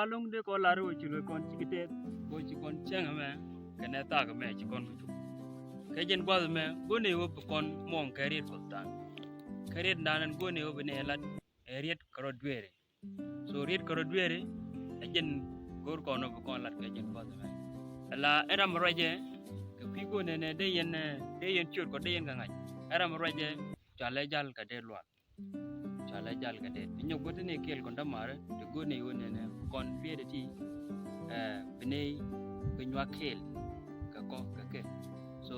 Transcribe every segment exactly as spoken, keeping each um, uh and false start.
Alo̱ŋ dee kɔn lar wä ci luɔc kɔn cikɛ tɛth kɛ ci kɔn cäŋ ɛmɛ kɛnɛ thak ɛmɛ ci kɔn kɛ cuk. Kɛ jɛn gua̱th ɛmɛ go̱n ɛ wä bi kɔn muɔ̱ɔ̱ŋ kɛ riet Kuɔth dan. Kɛ riet dan ɛn go̱n ɛ wä bi nɛ lat ɛ riet kɛ rɔ dueeri. So riet kɛ rɔ dueeri ɛ jɛn go̱r kɔn wä bi kɔn lat kɛ jɛn gua̱th ɛmɛ. Ala ɛ ram ruacɛ kɛ kui̱ go̱n ɛnɛ dee yɛn, dee yɛn ciöt kɔ dee yɛn kɛ ŋa̱c. Ɛ ram ruacɛ cɔalɛ jal kɛ dee lual. Cɔalɛ jal kɛ dee. Nyɔk bä ti ni kiɛl kɔn dämaarä ti go̱o̱r ni wä nɛnɛ kɔn biɛt ti, eh, bi ni bi nyuak kiɛl kɛ kɔ kɛ kɛ. So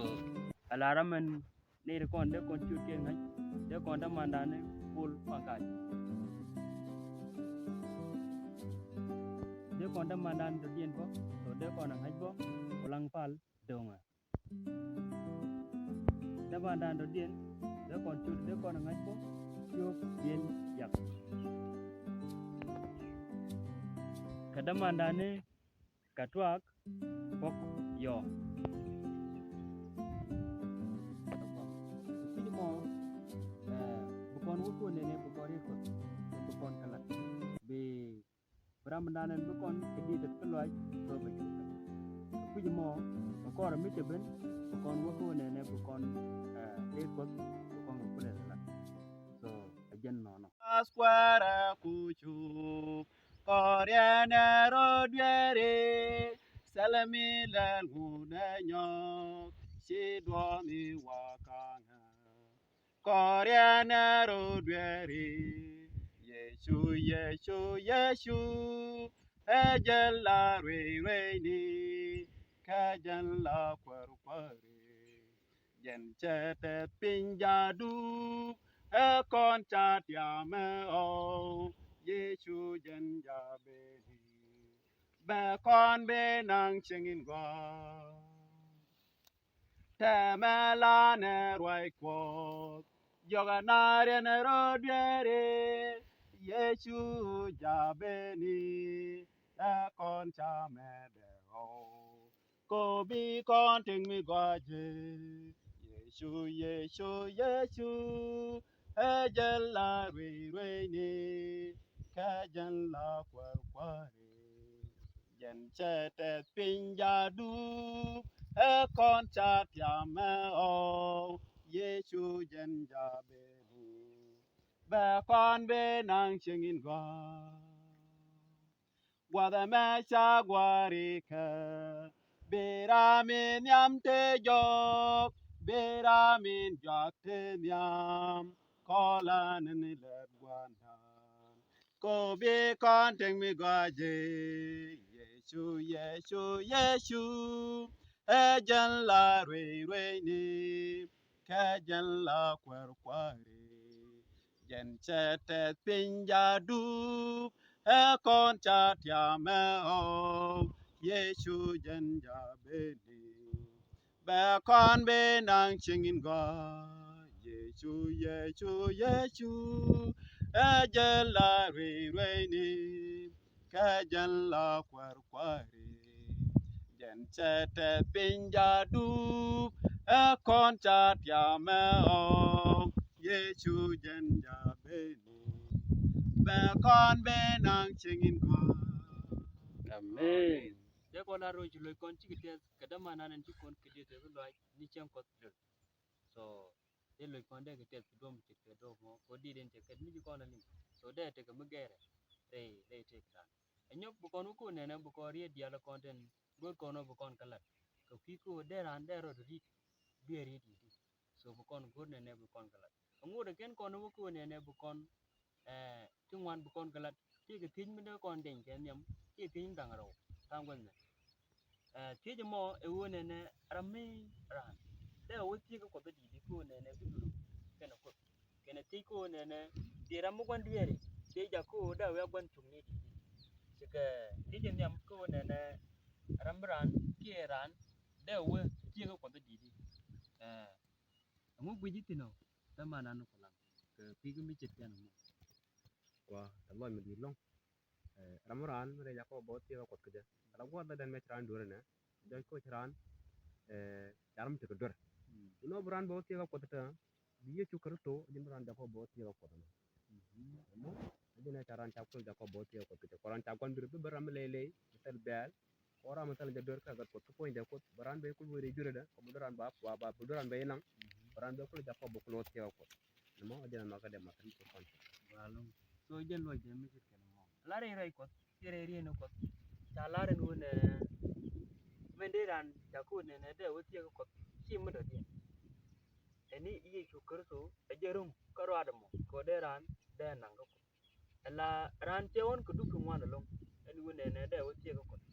ala ram mɛn ni ri kɔn dee kɔn ciöt kiɛ ŋa̱c dee kɔn dämandan ni pol paŋ kac. Dee kɔn dämandan dɔ̱diɛn bä, so dee kɔn a ŋa̱c bä ku laŋ pal do̱ŋä. Dämandan dɔ̱diɛn dee kɔn ciöt dee kɔn a ŋa̱c bä ciöp diɛn yak. Kɛ dämandan ni kɛ tuak bok yɔ. Kui̱c mɔ, eh, bi kɔn wä kuɔn nɛnɛ bi kɔn riet Kuɔth, bi kɔn kɛ lat. Bi, bi ram dan ɛn bi kɔn kɛ diet kä luac bä bɛ cuk. Kui̱c mɔ, bi kɔn ram mi cɛ ben, bi kɔn wä kuɔn nɛnɛ bi kɔn, eh, riet Kuɔth, bi kɔn kɛ kulɛ lat. So, ɛ jɛn nɔnɔ. As kuɛrɛ kucu kɔriɛn ɛ rɔ dueeri. Sɛlɛ mi lɛl ŋun ɛ nyɔk ci duɔmi wakaŋɛ. Kɔriɛn ɛ rɔ dueeri. Yecu, Yecu, Yecu, ɛ jɛn la ruey rueyni kɛ jɛn la kuɛr kuɛri. Jɛn cɛ tɛth piny jadup ɛ kɔn ca tiamɛ ɔw. Yecu jɛn ja beni bɛ kɔn ben naŋ cieŋ in gɔaa. Tɛmɛ lanɛ ruac Kuɔth jɔkɛ nariɛn rɔ dueeri. Yecu ja beni ɛ kɔn ca mɛdɛ ɔw. Ko bi kɔn tiŋ mi gɔaa jɛ. Yecu, Yecu, Yecu, ɛ jɛn la ruey rueyni kɛ jɛn la kuɛr kuɛri. Jɛn cɛ tɛth piny jadup ɛ kɔn ca tiamɛ ɔw. Yecu jɛn ja beni bɛ kɔn ben naŋ cieŋ in gɔaa. Gua̱th ɛmɛ ca gua̱a̱ri kɛ bi ram in nhiam te jɔk, bi ram in jɔak te nhiam. Kɔlan ni lɛt gua̱ndan ko bi kɔn tiŋ mi gɔaa jɛ. Yecu, Yecu, Yecu, ɛ jɛn la ruey rueyni kɛ jɛn la kuɛr kuɛri. Jɛn cɛ tɛth piny jadup ɛ kɔn ca tiamɛ ɔw. Yecu jɛn ja beni bɛ kɔn ben naŋ cieŋ in gɔaa. Yecu, Yecu, Yecu, ɛ jɛn la ruey rueyni kɛ jɛn la kuɛr kuɛri. Jɛn cɛ tɛth piny jadup ɛ kɔn ca tiamɛ ɔw. Yecu jɛn ja beni bɛ kɔn ben naŋ cieŋ in gɔaa. Amen. Dee kɔn la roc loc kɔn cikɛ tɛth kɛ dämanan ɛn ci kɔn kɛ diet tɛth luac ni cieŋ Kuɔth döl. So dee loc kɔn dee kɛ tɛth kɛ duɔm ce̱tkɛ duɔm mɔ kɛ diet in ce̱tkɛ mi ci kɔn a liŋ. So dee tekɛ mi gɛrɛ rɛy rɛy tëëk dan. Ɛ nyɔk bi kɔn wä ko̱n nɛnɛ bi kɔn riet diaal kɔn tin go̱r kɔn wä bi kɔn kä lat. Kɛ kui̱ ko̱ dee raan dee rɔɔd ri̱t dueer riet i̱di. So bi kɔn go̱r nɛnɛ bi kɔn kä lat. Ɛ ŋot ɛ kɛn kɔn wä ko̱n nɛnɛ bi kɔn, eh, ti ŋuan bi kɔn kä lat. Ti kɛ thiec mi dee kɔn deny kɛ nhiam ti kɛ thiec mi da̱ŋ rɛw. Tha̱a̱ŋ gua̱th nɛ. Eh, thiec ɛmɔ ɛ ɣöö nɛnɛ ram mi raan dee wä thiec kä Kuɔth i̱di ko̱n nɛnɛ bi dhuru kɛnɛ Kuoth. Kɛnɛ thiec ko̱ nɛnɛ ti ram mi gua̱n dueeri ti jak ko̱ dee wia gua̱n cuŋni ti. Cikɛ thiec nhiam ko̱ nɛnɛ ram mi raan kiɛ raan dee wä thiec kä Kuɔth i̱di. Eh, ɛŋu guic i̱ thi̱n ɔ dämanan ku laŋ kɛ kui̱ mi ce̱tkɛn ɛmɔ. Kua tɛ lɔc mi di̱i̱t lɔ̱ŋ. Eh, ram mi raan mi rɛy jakɔ bä thiek kä Kuɔth kä jɛ. Ala gua̱th la dɛn mɛ ci raan duer ɛnɛ. Jɔc ko ci raan, eh, car mi tekɛ duer. Mm. Inɔ bi raan bä thiek kä Kuɔth tä. Bi Yecu Kritho, jin bi raan jakɔ bä thiek kä Kuɔth ɛnɛ. Mhm. Ɛmɔ, Ca ran ca kul Jakɔb bä thiee Kuɔth kɛ cɛ kɔ ran ca gua̱n duer bi bä ram mi ley ley mi thil bɛɛl. Kɔ ram mi thil jɛ duer kä gat Kuɔth kä puɔ̱nydɛ Kuɔth bä ran bɛ kul weri jurɛ dɛ kɔ bä duer ran bä bä bä duer ran bɛ inaŋ. Bä ran bɛ kul Jakɔb bä kul wä thiee Kuɔth. Ni mɔ jɛ na nɔk kä dɛ ma thil kɛ kɔn. Walum. So jɛ luɔc dɛ mi cit kɛn mɔ. Lar in rɛy Kuɔth ci rɛy rieni Kuɔth. Ca lar in wun nɛ min dee ran ca kul nɛ nɛ dee wä thiee Kuɔth ci mi dɔ̱diɛn. Ɛn ni Yecu Kritho ɛ jɛ ro̱ŋ kä ruaadɛ mɔ kɛ wä dee ran dee naŋ kä Kuoth. Ɛla raan cɛ ɣɔ̱n kɛ dup ti ŋuan ɛlɔ̱ŋ ɛn ɣöö nɛnɛ dee wä thiee kä Kuɔth.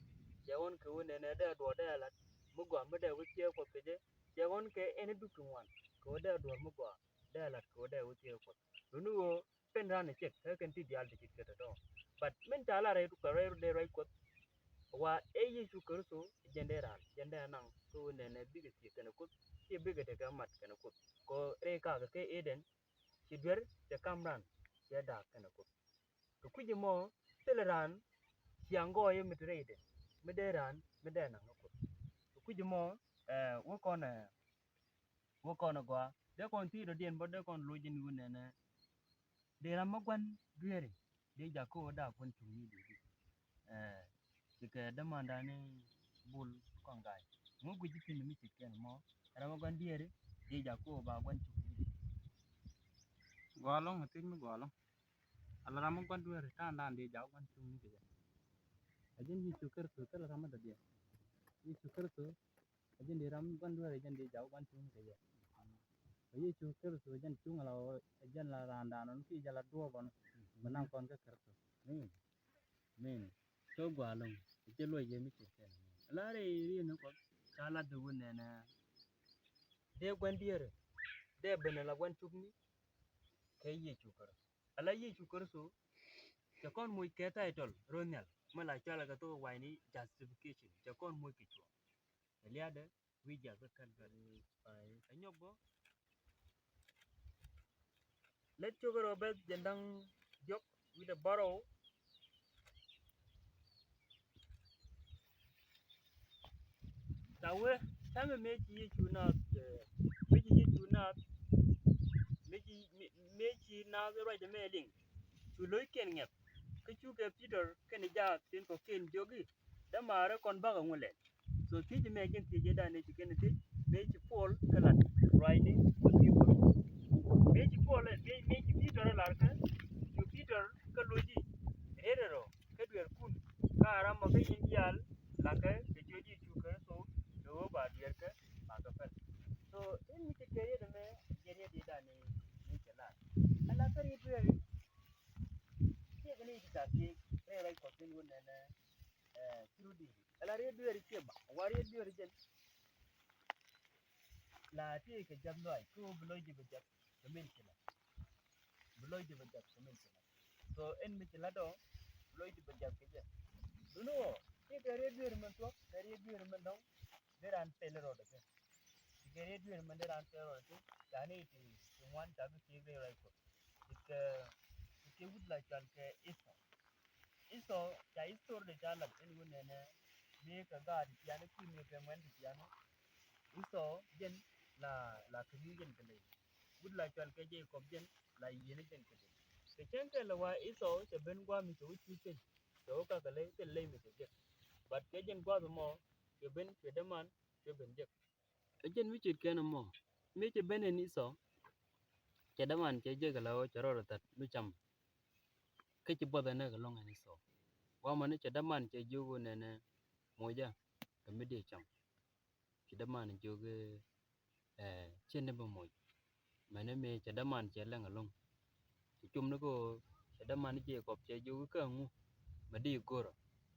Cɛ ɣɔ̱n kɛ ɣöö nɛnɛ dee duɔɔr dee lat mi gɔaa mi dee wä thiee kä Kuɔth kɛ jɛ. Cɛ ɣɔ̱n kɛ ɛn dup ti ŋuan kɛ ɣöö dee duɔɔr mi gɔaa dee lat kɛ ɣöö dee wä thiee kä Kuɔth. Luni ɣöö pen raan ɛ cɛk kä kɛn ti diaal ti cit kɛ tɔ̱tɔ̱. But min ca la rɛy kɛ rɛy dee ruac Kuɔth. Wa ɛ Yecu Kritho jɛn dee raan jɛn dee naŋ kä ɣöö nɛnɛ bikɛ thiee kɛnɛ Kuoth. Ci bikɛ tekɛ mat kɛnɛ Kuoth kɛ ɣöö rɛy kakä kɛ Eden. Ci duer cɛ kam ran cɛ daak kɛnɛ Kuoth. Kɛ kui̱c ɛmɔ thilɛ raan ciaŋ gɔɔyɛ mi te rɛydɛ mi dee raan mi dee naŋ kä Kuoth. Kɛ kui̱c ɛmɔ wä kɔn wä kɔn gɔaa dee kɔn thiec dɔ̱diɛn bä dee kɔn loc in wun nɛnɛ. Dee ram mi gua̱n dueeri dee jakä wä daak gua̱n cuŋni dee di. Cikɛ dämandani Bul Kɔŋ Ga̱a̱c. Ŋu guic ji̱ pi̱n mi cit kɛn mɔ ram mi gua̱n dueeri dee jakä wä ba gua̱n cuŋni dee di. Gɔaa ɛlɔ̱ŋ ɛ thiec mi gɔaa ɛlɔ̱ŋ. Ala ram mi gua̱n dueeri ta̱a̱ndan dee jakä gua̱n cuŋni kɛ jɛ. Ɛ jɛn Yecu Kritho thilɛ ram mi dɔ̱diɛn. Yecu Kritho ɛ jɛn dee ram gua̱n dueeri ɛ jɛn dee jakä gua̱n cuŋni kɛ jɛ. Ɛ Yecu Kritho ɛ jɛn cuŋ ala ɛ jɛn la raandan ɔn ki jɛ la duɔɔp ɔn. Bɛ naŋ kɔn kä Kritho. Min. Min. Cä gɔaa ɛlɔ̱ŋ. Cɛ luɔc yɛ mi cɛ kɛn. Ala rɛy rieni Kuɔth ca lat dee wun nɛnɛ. Dee gua̱n dueeri dee ben ala gua̱n cuŋni kɛ Yecu Kritho. Ala Yecu Kritho cɛ kɔn moc kɛ title rɔ nhial mi la cɔalɛ kɛ thok wayni justification. Cɛ kɔn moc kɛ cuɔ̱ɔ̱ŋ. Ɛ lia̱a̱dɛ wi̱i̱ jiath kä Kalvari. Ɛ nyɔk bä. Lät cukɛ rɔ beth jɛn da̱ŋ diɔ̱k wi̱cdɛ bärɔw. Ca wee täämɛ mëë ci Yecu naath, mëë ci Yecu naath, mëë ci, mëë ci naath ruacdɛ mëë liŋ. Cu lo̱ckiɛn ŋɛp kä cukɛ Pi̱tɔr kɛnɛ jaak tin kɔ̱kiɛn jiök i̱, dämaarä kɔn bakɛ ŋu lɛl? So thiec mɛ jɛn thiec ëëdan ëë ci kɛn thiec mëë ci Puɔl kɛ lat ruacni kä Pi̱tɔr. Mëë ci Puɔl mëë, mëë ci Pi̱tɔr ɛ lar kä cu Pi̱tɔr kä lo̱c i̱, riet ɛ rɔ kä dueerkun ka ram mɔ kä yɛn diaal la̱kɛ kɛ jiöc Yecu Kritho kɛ ɣöö ba dueerkɛ ba kɛ päl. So in mi ci kɛ riet ɛmɛ jɛ riet ëëdan ëë mi cɛ lar. Ala kä riet dueeri ciɛ kɛ ni ti ca thiec rɛy ruac Kuɔth in wun nɛnɛ. Ci rut di̱i̱t ala riet dueeri ciɛ ba wa riet dueeri jɛn. La ti kɛ jam lɔac kä bi lɔcdi bɛ jam kɛ min ci la. Bi lɔcdi bɛ jam kɛ min ci la. So ɛn mi ci la dɔ̱ŋ bi lɔcdi bɛ jam kɛ jɛ. Duni wä ti kɛ riet dueeri min thuɔ̱k kɛ riet dueeri min dɔ̱ŋ. Dee raan pel rɔɔdɛ kɛ ti kɛ riet dueeri min dee raan pel rɔɔdɛ kɛ. Ca ni ti ti ŋuan ca bi ti kɛ ruac Kuɔth. Ti kɛ ti kɛ wut la cɔal kɛ Ithɔ. Ithɔ ca Ithɔ dee ca lat ɛn wun nɛnɛ. Mëë kɛ gaat ti tiani kui̱ mëë kɛ ŋuɛn ti tiani. Ithɔ jɛn la la kɛ ri̱i̱w jɛn kɛ ley. Wut la cɔal kɛ Jekɔb jɛn la yieni jɛn kɛ ley. Kɛ cäŋ kɛ lɛ wa Ithɔ cɛ ben gua̱a̱th mi cɛ wä cuc piny. Cɛ wä kakɛ ley thil ley mi cɛ jek. But kɛ jɛn gua̱a̱th mɔ cɛ ben cɛ däman cɛ ben jek. Ɛ jɛn mi ce̱tkɛn ɛmɔ mi cɛ ben ɛn Ithɔ. Cɛ däman cɛ jek ala ɣöö cɛ rɔɔdɛ that mi cam. Kä ci buɔth ɛn ɛ kɛ lɔ̱ŋ ɛn Ithɔ. Gua̱a̱th mɔ ni cɛ däman cɛ jiök ɣöö nɛnɛ mocä kɛ mi dee cam. Ci däman jiök ɛ ciɛ ni bä moc. Mɛni mëë cɛ däman cɛ lɛŋ ɛlɔ̱ŋ. Ci cum ni kä cɛ däman Jekɔb cɛ jiök kä ŋu mɛ di go̱rä.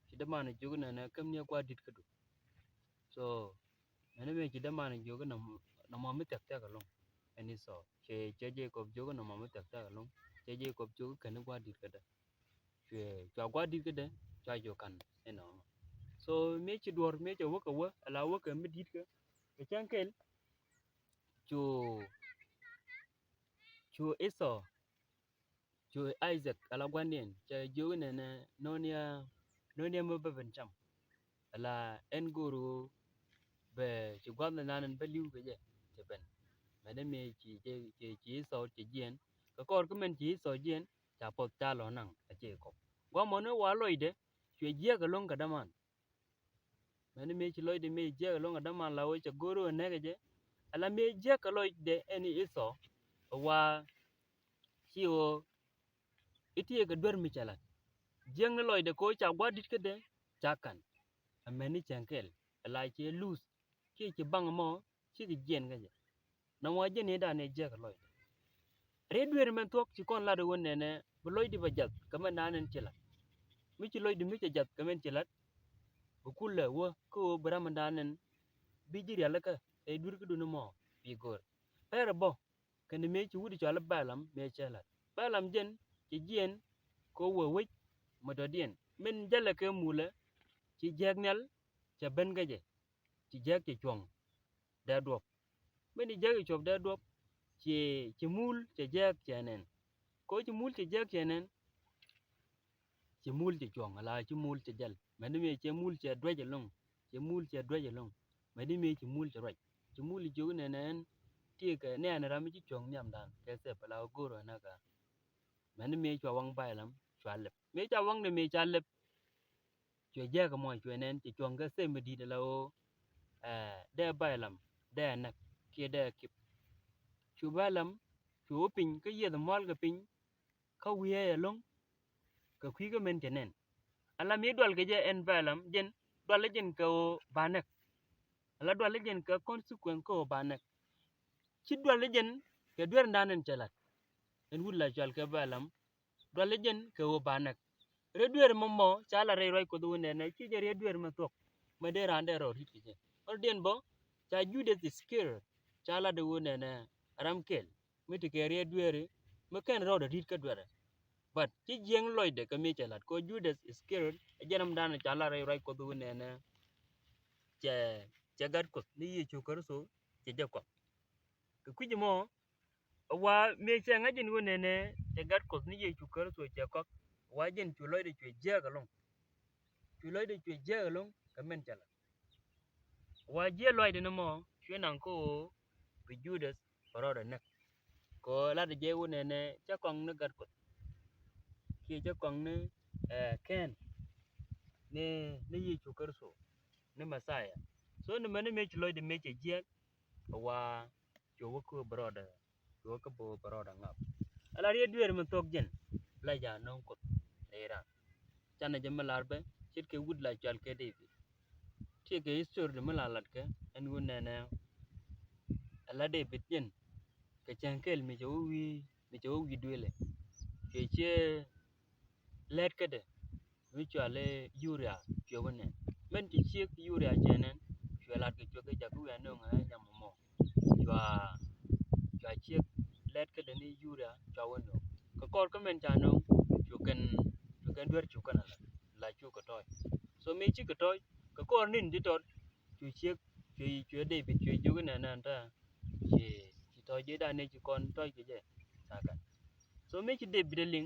Ci däman jiök nɛnɛ käm ni ɛ gua̱a̱r di̱t kädu. So mɛni mëë ci däman jiök nɔmɔ mi thia̱k thia̱k ɛlɔ̱ŋ. Ɛn Ithɔ cɛ cɛ Jekɔb jiök nɔmɔ mi thia̱k thia̱k ɛlɔ̱ŋ. Cɛ Jekɔb jiök kɛn ni gua̱a̱r di̱t kädä. Cuɛ cua gua̱a̱r di̱t kädɛ cua jiök ka̱n inɔ. So mëë ci duɔ̱r mëë cɛ wäkɛ wä ala wäkɛ mi di̱t kä kɛ cäŋ kɛl. Cu cu Ithɔ cu Isaac ala gua̱ndiɛn cɛ jiök nɛnɛ no̱o̱niä no̱o̱niä mi bä ben cam. Ala ɛn go̱o̱r ɣöö bɛ ci gua̱th nɛnan ɛn bä li̱w kɛ jɛ cɛ ben. Mɛnɛ mëë ci ci ci Ithɔ cɛ jiɛn kɛ kɔr kä mɛn ci Ithɔ jiɛn. ca puɔth ca lɔ naŋ a ciɛ kɔp. Guamɔ ni wa lɔcdɛ cuɛ jiɛk ɛlɔ̱ŋ kɛ däman. Mɛni mëë ci lɔcdɛ mëë jiɛk ɛlɔ̱ŋ kɛ däman la wee cɛ go̱o̱r wee nɛkɛ jɛ. Ala mëë jiɛk kɛ lɔcdɛ ɛn i̱ Ithɔ wa ci wee i̱ ti yɛ kɛ duer mi cɛ lat. Jiɛk ni lɔcdɛ kɛ wee ca gua̱a̱r di̱t kädɛ ca ka̱n. Ɛ mɛni cɛŋ kɛl ala ciɛ luth kiɛ ci baŋ mɔ cikɛ jiɛn kä jɛ. Nɔmɔ a jɛn ni dan ni jiɛk lɔcdɛ. Riet dueeri mɛn thuɔ̱k ci kɔn lat wä nɛnɛ bi lɔcdi bɛ jath kɛ mɛn dan ni ci lat. Mi ci lɔcdi mi cɛ jath kɛ mɛn ci lat. Bi kulɛ wä kä wä bi ram mɛn dan ni bi ji̱ rialikä ɛ duer kä duni mɔ bi go̱o̱r. Pɛr bɔ kɛn mëë ci wut cɔal i̱ Bɛlam mëë cɛ lat. Bɛlam jɛn ci jiɛn kɛ wä wec mɛ dɔ̱diɛn min jälɛ kɛ mulɛ ci jiɛk nhial cɛ ben kä jɛ. Ci jiɛk cɛ cuɔ̱ŋ dee duɔ̱p. Min ci jiɛk cɛ cuɔ̱p dee duɔ̱p ci, ci mul cɛ jiɛk cɛ nɛn. Kɛ ci mul cɛ jiɛk cɛ nɛn. Ci mul cɛ cuɔ̱ŋ ala ci mul cɛ jäl. Mɛni mëë cɛ mul cɛ duec ɛlɔ̱ŋ. Cɛ mul cɛ duec ɛlɔ̱ŋ. Mɛni mëë ci mul cɛ ruac. Ci mul ci jiök nɛn ɛn ti kɛ nɛn ram mi ci cuɔ̱ŋ nhiamdan kɛ thɛp ala go̱o̱r ɛn aka. Mɛni mëë cua waŋ Bɛlam cua lɛp. Mëë ca waŋ ni mëë ca lɛp. Cuɛ jiɛk mɔ cuɛ nɛn ci cuɔ̱ŋ kɛ thɛp mi di̱i̱t ala ɣöö dee Bɛlam dee näk kiɛ dee kip. Cu Bɛlam cu wä piny kä yieth mual kɛ piny kä wiee ɛlɔ̱ŋ kɛ kui̱ kä mɛn cɛ nɛn. Ala mi dual kɛ jɛ ɛn Bɛlam jɛn dual jɛn kɛ ɣöö ba näk. Ala dual jɛn kɛ consequence kɛ ɣöö ba näk. Ci dual jɛn kɛ duer dan ɛn cɛ lat. Ɛn wut la cual kɛ Bɛlam dual jɛn kɛ ɣöö ba näk. Riet dueeri mɔ mɔ ca la rɛy ruac Kuɔth wä nɛnɛ ci jɛ riet dueeri mɛ thuɔ̱k mɛ dee raan dee rɔɔd ri̱t kɛ jɛ. Rɔɔdiɛn bä ca Judas Iscariot ca la dee wä nɛnɛ ram kɛl mi ti kɛ riet dueeri mi kɛn rɔɔd ri̱t kä duerɛ. But ci jiɛŋ lɔcdɛ kɛ mi cɛ lat kɛ Judas Iscariot ɛ jɛn ram dan ca la rɛy ruac Kuɔth wä nɛnɛ cɛ, cɛ gat Kuɔth ni Yecu Kritho cɛ jɛ kɔk. Kɛ kui̱c mɔ Wa mëë cɛ ŋa̱c in wä nɛnɛ cɛ gat Kuɔth ni Yecu Kritho cɛ kɔk. Wa jɛn cu lɔcdɛ cuɛ jiääk ɛlɔ̱ŋ. Cu lɔcdɛ cuɛ jiääk ɛlɔ̱ŋ kɛ mɛn cɛ la. Wa jiɛ lɔcdɛ ni mɔ cuɛ naŋ kä ɣöö bi Judas bɛ rɔɔdɛ näk. Kɛ ɣöö latdɛ jɛ wä nɛnɛ cɛ kɔŋ ni gat Kuɔth. Kiɛ cɛ kɔŋ ni, eh, kɛn ni, ni Yecu Kritho ni Mɛthia. So ni mɛn ni mëë ci lɔcdɛ mëë cɛ jiääk. Wa cuɛ wä kä bɛ rɔɔdɛ, cuɛ wä kä bɛ rɔɔdɛ ŋap. Ala riet dueer mi thok jɛn la ja nöŋ Kuoth ni ran. Canɛ jɛ mi lar bɛ ce̱tkɛ wut la cual kɛ David. Tiɛkɛ history di mi la latkɛ ɛn wun nɛnɛ. Ala David jɛn kɛ cäŋ kɛl mi cɛ wä wi̱i̱, mi cɛ wä wi̱i̱ duëlɛ. Cuɛ ciɛ lɛt kädɛ mi cual i̱ Yuria cuɛ wä nɛn. Mɛn ci ciek Yuria cɛ nɛn cuɛ lat kɛ cuɛ kɛ jak wi̱i̱ anöŋ ɛ nyam mɔ. Cua, cua ciek lɛt kädɛ ni Yuria cua wä nöŋ. Kɛ kɔr kä mɛn ca nöŋ cu kɛn, cu kɛn duer cu kɛn ala la cu kɛ tɔc. So mi ci kɛ tɔc kɛ kɔr nin di tɔt cu ciek cuɛ, cuɛ David cuɛ jiök inɛn nɛn ta ci, ci tɔc ji̱ dan ni ci kɔn tɔc kɛ jɛ. Takan. So mi ci David a liŋ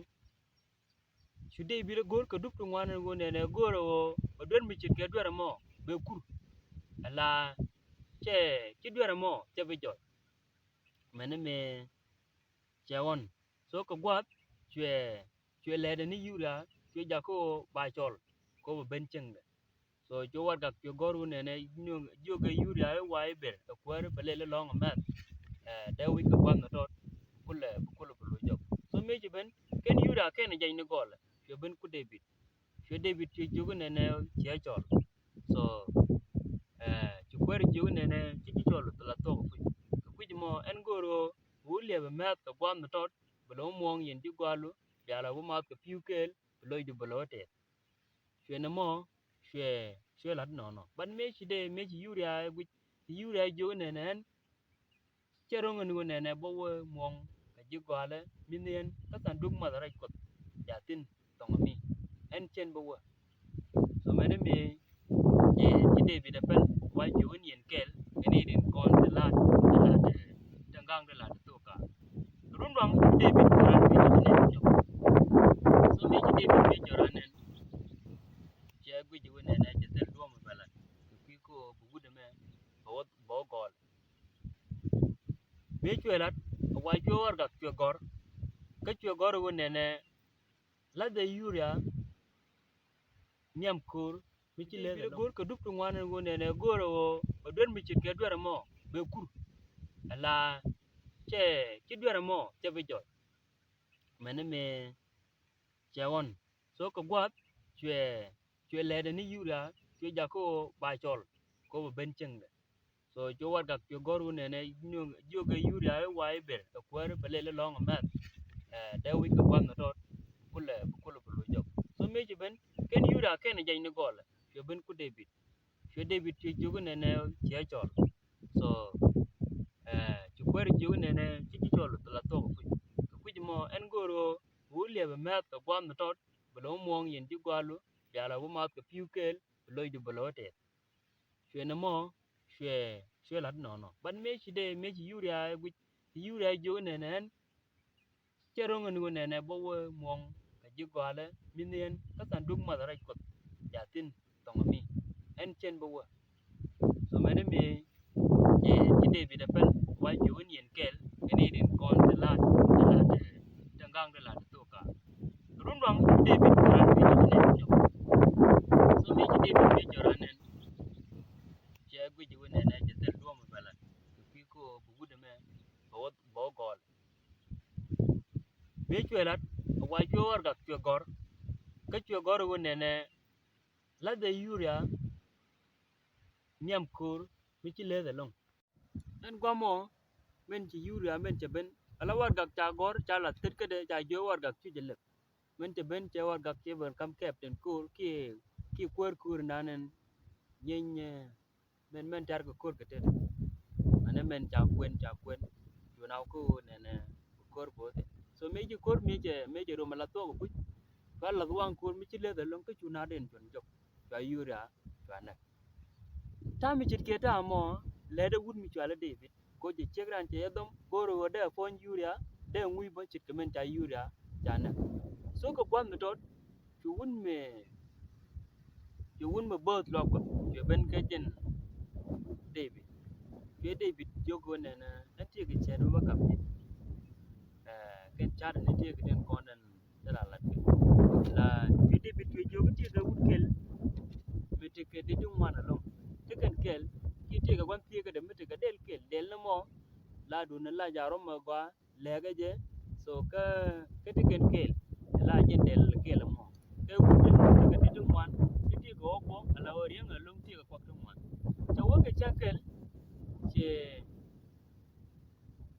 cu David a go̱o̱r kɛ dup ti ŋuan in ɣöö nɛnɛ go̱o̱r ɣöö bɛ duer mi ce̱tkɛ duer ɛmɔ bɛ kur. Ala cɛ ci duer ɛmɔ cɛ bi jɔl. Mɛni mi cɛ ɣɔn. So kɛ gua̱a̱th cuɛ, cuɛ lɛɛtdɛ ni Yuria cuɛ jakä ɣöö ba cɔl kɛ ɣöö bɛ ben cieŋdɛ. So cuɛ warɛgak cuɛ gɔ̱r wun nɛnɛ jiök ɛ Yuria i̱ wa i̱ ber ɛ kuäär bɛ lɛl ilɔ̱ŋ ɛ mɛth. Ɛ dee wi̱c kɛ gua̱th ni tɔt bi kulɛ, bi kulɛ bi lo̱c jɔk. So mëë ci ben kɛn Yuria kɛn jɛny ni gɔlɛ cuɛ ben ku David. Cuɛ David cuɛ jiök inɛnɛ ciɛ cɔl. So ɛ ci kuäär jiök inɛnɛ ci ji̱ cɔl thilɛ thuɔk ɛ kui̱. Kɛ kui̱c mɔ ɛn go̱o̱r ɣöö bi wä liɛpɛ mɛth kɛ gua̱th ni tɔt bi lɛ wä muɔ̱ɔ̱ŋ yɛn ji̱ gɔalu. Bia lɛ wä math kɛ pi̱w kɛɛl bi lɔcdu bi lɛ wä tɛth. Cuɛ nɛ mɔ cuɛ, cuɛ la̱t nɔnɔ. But mëë ci dee, mëë ci Yuria ɛ guic, ci Yuria jiök inɛnɛ ɛn cɛ ro̱ŋ ɛn ɣöö nɛnɛ bä wä muɔ̱ŋ kɛ ji̱ gɔalɛ mi̱th ni ɛn kä thanduk math rɛc Kuɔth. Ja thi̱n thɔŋ ami ɛn cɛn bä wä. So mɛni mi ci, ci David ɛ pɛl wa jiök in yɛn kɛɛl kɛn in in kɔn ti la̱t, ti la̱t, ti gaŋ ti la̱t ti thok ka. Run duaŋ ci David jɔran mi ci nɛn jɔk. So mi ci David mi jɔran nɛn. Cɛ guic wä nɛnɛ cɛ thil duɔ̱ɔ̱m bɛ lat. Kɛ kui̱ ko bi wut ɛmɛ bɛ wä, bɛ wä gɔl. Mi cuɛ lat wa cuɛ warɛgak cuɛ gɔ̱r. Kä cuɛ gɔ̱r wä nɛnɛ La̱thɛ Yuria nhiam ko̱r mi ci leth ɛlɔ̱ŋ. Go̱o̱r kɛ dup ti ŋuan ɛn ɣöö nɛnɛ go̱o̱r ɛ ɣöö bɛ duer mi ce̱tkɛ duer ɛmɔ bɛ kur. Ala cɛ ci duer ɛmɔ cɛ bi jɔɔc. Mɛni mëë cɛ ɣɔn. So kɛ gua̱a̱th cuɛ, cuɛ lɛɛt ɛn ni Yuria cuɛ jakä ɣöö ba cɔl kɛ ɣöö bɛ ben cieŋdɛ. So cuɛ warɛgak cuɛ gɔ̱r ɣöö nɛnɛ jiök ɛ Yuria i̱ wa i̱ ber kɛ kuäär bɛ lɛl ɛlɔ̱ŋ ɛmɛth. Ɛ dee wi̱c kɛ gua̱th ni tɔt kulɛ, kulɛ bi lo̱c jɔk. So mëë ci ben kɛn Yuria kɛn jɛny ni gɔlɛ cuɛ ben ku David. Cuɛ David cuɛ jiök i̱ nɛnɛ ciɛ cɔl. So ɛ ci kuäär jiök i̱ nɛnɛ ci ji̱ cɔl la thuɔk kɛ kui̱c. Kɛ kui̱c mɔ ɛn go̱o̱r ɣöö bi wä liɛp ɛmɛth kɛ gua̱th ni tɔt bi lɛ wä muɔ̱ɔ̱ŋ yɛn ji̱ gua̱a̱lu. Bialɛ wä math kɛ pi̱w kɛɛl bi lo̱cdu bi lɛ wä tɛth. Cuɛ nɛmɔ cuɛ, cuɛ la̱t nɔnɔ. But mëë ci dee, mëë ci Yuria ɛ guic, ci Yuria jiök nɛnɛ ɛn cɛ ro̱ŋ ɛn ɣöö nɛnɛ bä wä muɔ̱ŋ kɛ ji̱ gɔalɛ mi̱th ni ɛn kä thanduk math rɛc Kuɔth. Ja thi̱n thɔŋ mi ɛn cɛn bä wä. So mɛni mëë ci, ci David ɛ pɛn wa jiök ɛn yɛn kɛɛl ɛn in in kɔn ti la̱t, ti la̱t, ti ŋa̱ŋ ti la̱t ti thok ka. Run duaŋ ci David jɔran bi ci nɛn jɔk. So mëë ci David mëë jɔran ɛn cɛ guic ɣöö nɛnɛ cɛ thil duɔ̱ɔ̱m bɛ la̱t kɛ kui̱ ko̱ bi wut ɛmɛ bɛ wä, bɛ wä gɔl. Mëë cuɛ la̱t wa cuɛ warɛgak cuɛ gɔ̱r. Kä cuɛ gɔ̱r ɣöö nɛnɛ la̱thɛ Yuria nhiam ko̱r mi ci leth ɛlɔ̱ŋ. Ɛn gua̱mɔ min ci Yuria min cɛ ben ala warɛgak ca gɔ̱r ca la̱th tet kädɛ ca jiök warɛgak cu jɛ lek. Min cɛ ben cɛ warɛgak cɛ ben kam captain ko̱r kiɛ, kiɛ kuäär ko̱r nan ɛn nyieeny, ɛ mɛn, mɛn tɛ̈r kɛ ko̱r kɛ tet. Mɛnɛ mɛn ca kuɛn, ca kuɛn cu naw kä ɣöö nɛnɛ kɛ ko̱r bo̱o̱th. So mëë ci ko̱r mëë cɛ, mëë cɛ rom ala thuɔk kɛ kui̱c. Cua lath waŋ ko̱r mi ci leth ɛlɔ̱ŋ kä cu na̱a̱t in cuɔ̱n jɔk. Cua Yuria cua näk. Ta̱a̱ mi ce̱tkɛ ta̱a̱ mɔ lɛt ɛ wut mi cɔal i̱ David. Ko̱ cɛ ciek ran cɛ jɛ dhɔm go̱o̱r ɣöö dee puɔ̱ny Yuria dee ŋui̱c bä ce̱tkɛ min ca Yuria ca näk. So kɛ gua̱th mi tɔt cu wut mi, cu wut mi bo̱o̱th luaak Kuɔth cuɛ ben kä jɛn David. Cuɛ David jiök ɣöö nɛnɛ ɛn tiek kɛ cɛɛt mi bä kap ji̱. Ɛ kɛn ca̱r ni tiek kɛ den kɔn den Thil a lat kɛ la cuɛ David cuɛ jiök i̱ tiek kɛ wut kɛl mi tekɛ di̱t ti ŋuan ɛlɔ̱ŋ. Ti kɛn kɛl kiɛ tiek kɛ gua̱n thieekädɛ mi tekɛ dɛl kɛl, dɛl ni mɔ la duundɛ la ja̱ rɔm ɛ gɔaa lɛɛkä jɛ. So kä, kä ti kɛn kɛl la jɛn dɛl kɛl ɛmɔ. Kɛ wut kɛl mi tekɛ di̱t ti ŋuan ti tiek kɛ ɣɔk bɔ ala ɣöö riäŋ ɛlɔ̱ŋ tiek kɛ kuak ti ŋuan. Cɛ wä kɛ cäŋ kɛl cɛ,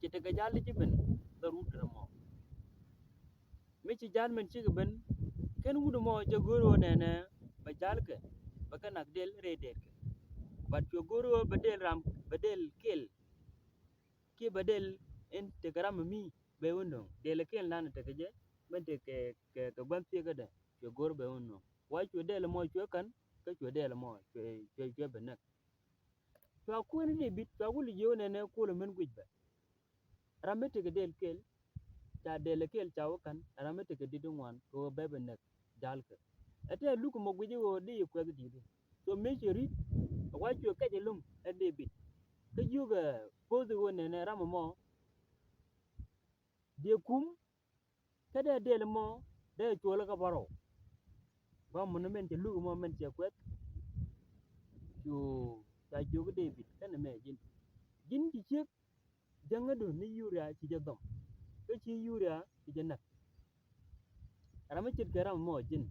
cɛ tekɛ ja̱l ti ci ben dhɔr wut kɛl ɛmɔ. Mi ci ja̱l min cikɛ ben kɛn wut ɛmɔ cɛ go̱o̱r ɣöö nɛnɛ bɛ ja̱lkɛ bɛ kɛ nak dɛl rɛy dɛɛtkɛ. But cuɛ go̱o̱r ɣöö bɛ dɛl ram, bɛ dɛl kɛl kiɛ bɛ dɛl in tekɛ ram mi bɛ wä nöŋ dɛl kɛl nan tekɛ jɛ. Min tekɛ kɛ, kɛ gua̱n thieekädɛ cuɛ go̱o̱r bɛ wä nöŋ. Wa cuɛ dɛl ɛmɔ cuɛ ka̱n kä cuɛ dɛl ɛmɔ cuɛ, cuɛ, cuɛ bɛ näk. Cua kuäär ni Dee-bid cua wä li jiök nɛnɛ kuɔl min guic bɛ. Ram mi tekɛ dɛl kɛl ca dɛl kɛl ca wä ka̱n, ram mi tekɛ di̱t ti ŋuan kɛ ɣöö bɛ bɛ näk ja̱lkɛ. Ɛ tɛ luk mɔ guic ɣöö di yi kuɛth di̱t. So mëë cɛ ri̱t ɛ wa cuɛ kɛc ɛlɔ̱ŋ ɛ Dee-bid. Kä jiök ɛ poth ɣöö nɛnɛ ram ɛmɔ diɛ kum. Kä dee dɛl mɔ dee cuɔl kä bärɔw. Gɔm mɔ ni mɛn cɛ luk mɔ mɛn cɛ kuɛth. Cu ca jiök Dee-bid kɛnɛ mɛ ji̱n. Ji̱n ci ciek jäŋädu ni Yuria ci jɛ dhɔm. Kä ci Yuria ci jɛ näk. Ram mi ce̱tkɛ ram mɔ ji̱n.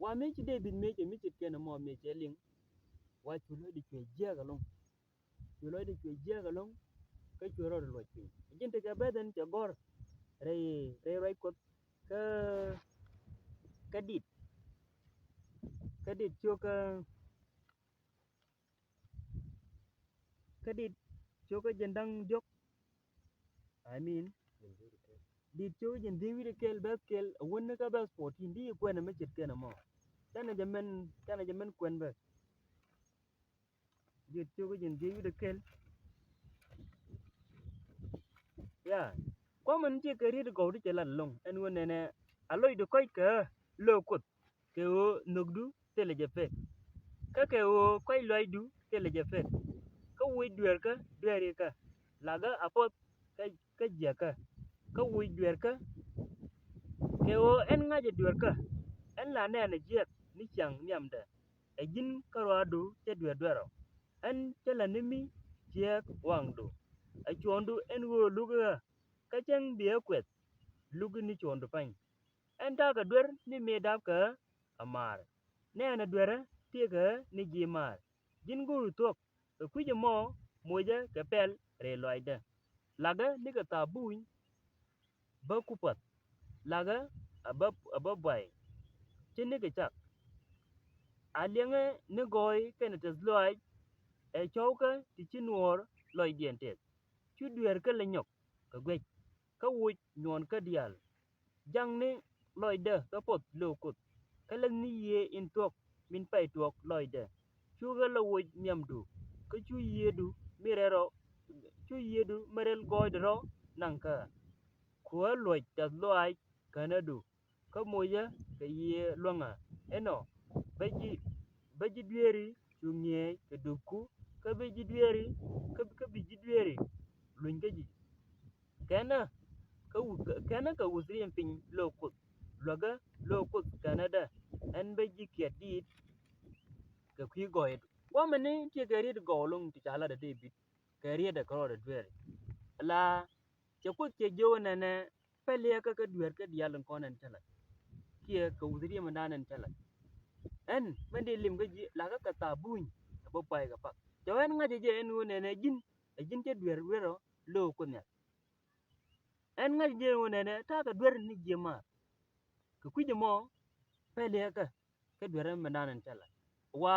Wa mëë ci Dee-bid mëë cɛ mi ce̱tkɛ ni mɔ mëë cɛ liŋ. Wa cu lɔcdɛ cuɛ jiääk ɛlɔ̱ŋ. Cu lɔcdɛ cuɛ jiääk ɛlɔ̱ŋ kä cuɛ rɔɔdɛ luɔc piny. Ji̱n tekɛ beth ɛn cɛ gɔ̱r rɛy, rɛy ruac Kuɔth kä, kä Dit. Kä Dit cio̱kä, kä Dit cio̱kä jiɛn da̱ŋ diɔ̱k. I mean, Dit cio̱kä jiɛn dhieec wi̱cdɛ kɛl beth kɛl a wän ni kä beth fourteen di kuɛn ɛmɛ ce̱tkɛn ɛmɔ. Canɛ jɛ mɛn, canɛ jɛ mɛn kuɛn beth. Dit cio̱kä jiɛn dhieec wi̱cdɛ kɛl. Ya. Kua̱mɛ ni tiek kɛ riet gɔw ti cɛ lat ɛlɔ̱ŋ ɛn ɣöö nɛnɛ a lɔcdɛ kɔc kɛ ɣä lo̱o̱k Kuoth kɛ ɣöö nhökdu thilɛ jɛ pek. Kä kɛ ɣöö kɔc lɔcdu thilɛ jɛ pek. Kä wi̱c dueerkä dueerikä. Lakä a puɔth kä, kä jiäkä. Kä wi̱c dueerkä Kɛ ɣöö ɛn ŋa̱cɛ dueerkä, ɛn la nɛɛnɛ jiɛk ni ciaŋ nhiamdɛ. Ɛ ji̱n kärɔaadu cä dueer duerɔ, ɛn cä la ni mi ciɛɛk waŋdu. Ɛ cuɔ̱ɔ̱ŋdu ɛn ɣöö luk ɣä, kä cäŋ bi ɛ kuɛth luk ni cuɔ̱ɔ̱ŋdu pa̱ny. Ɛn ta̱a̱ kɛ duer ni mëë da̱a̱p kɛ ɣä ɛ maar. Nɛɛnɛ duerä tëëkɛ ɣä ni ji̱ maar. Ji̱n go̱o̱ri thuɔ̱k, kɛ kui̱c ɛmɔ mocä kɛ pɛl rɛy lɔaacdä. Lakä nikɛ thabuny bä kupäth, lakä a bä, a bä buay, ci nikɛ cak. A liɛŋɛ ni gɔɔy kɛnɛ tɛth lɔaac, ɛ cɔwkä ti ci nuɔɔr lɔcdiɛn tɛth. Cu dueerkä lɛ nyɔk kɛ guec, kä woc nyuɔɔnkä diaal. Jaŋni lɔcdä kä puɔth lo̱o̱ Kuoth, kä läthni yiëë in thuɔ̱k min pay tuɔɔk lɔcdä. Cu ɣä lɛ woc nhiamdu, kä cu yiëëdu mi rɛl rɔ, cu yiëëdu mi rɛl gɔɔydɛ rɔ naŋ kä ɣä. Ku ɣä luɔc tɛth lɔaac känädu, kä mocä kɛ yiëë luäŋä. Ɛnɔ bä ji̱, bä ji̱ dueeri cu ŋi̱eec kɛ dupku, kä bi ji̱ dueeri, kä, kä bi ji̱ dueeri luny kä ji̱. Kɛnɛ kä wu-, kɛnɛ kɛ wuth riɛm piny lo̱o̱ Kuoth, luäkä lo̱o̱ Kuoth känädä, ɛn bä ji̱ kiɛt diit kɛ kui̱ gɔɔyädu. Guamɛni tiɛ kɛ riet gɔw loŋ ti ca lat ɛ Dee-bid kɛ riet ɛ kärɔɔdɛ dueeri. La cɛ Kuoth cɛ jiök nɛnɛ pɛliɛkä kä dueerkä diaal in kɔn ɛn cä lat, kiɛ kɛ wuth riɛm in dan ɛn cä lat. Ɛn mɛn dee lim kä ji̱ lakä kɛ thabuny ɛ bä puay kɛ pak. Cɛ wä ɛn ŋa̱cä jɛ ɛn ɣöö nɛnɛ ji̱n, ɛ ji̱n cä dueer dueerɔ lo̱o̱ Kuoth nhial. Ɛn ŋa̱c jɛ ɣöö nɛnɛ ta̱a̱ kɛ duer ni jiɛ maar. Kɛ kui̱c ɛmɔ pɛliɛkä kä duer ɛmɛ dan ɛn cä lat. Wa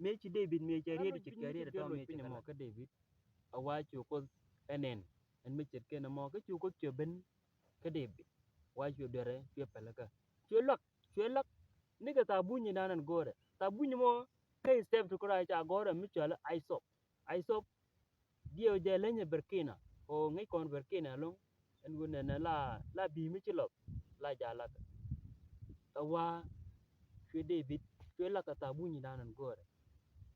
mëë ci Dee-bid mëë cɛ riet ci kɛ riet tɔ̱ mëë cɛ kɛ lat kä Dee-bid. A wa cu Kuoth ɛ nɛn ɛn mi ce̱tkɛn ɛmɔ kä cu Kuoth cuɛ ben kä Dee-bid. Wa cuɛ duerɛ cuɛ pɛlikä. Cuɛ luak, cuɛ luak nikɛ thabuny in dan ɛn go̱o̱rɛ. Thabuny ɛmɔ kä step ti kura ca gɔ̱rɛ mi cɔal isob. Isob diɛw jɛ lenyɛ berkina. Ɣöö ŋäc kɔn berkina ɛlɔ̱ŋ ɛn ɣöö nɛnɛ la, la bi̱i̱ mi ci lɔth la ja̱ lakä. Ɛ wa cuɛ Dee-bid cuɛ lakä thabuny in dan ɛn go̱o̱rɛ.